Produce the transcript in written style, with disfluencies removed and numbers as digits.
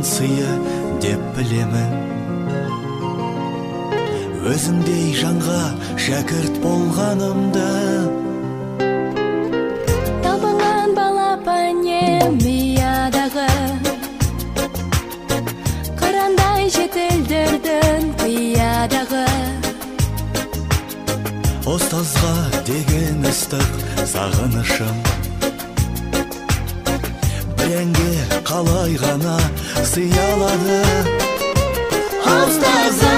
Алланың сыйы деп білемін. Өзіңдей жанға шәкірт болғанымды. Талпынған балапан ем ұядағы, қырандай жетілдірдің қиядағы. Ұстазға деген ыстық сағынышым бір әнге қалай ғана сыя алады. Ұстазым!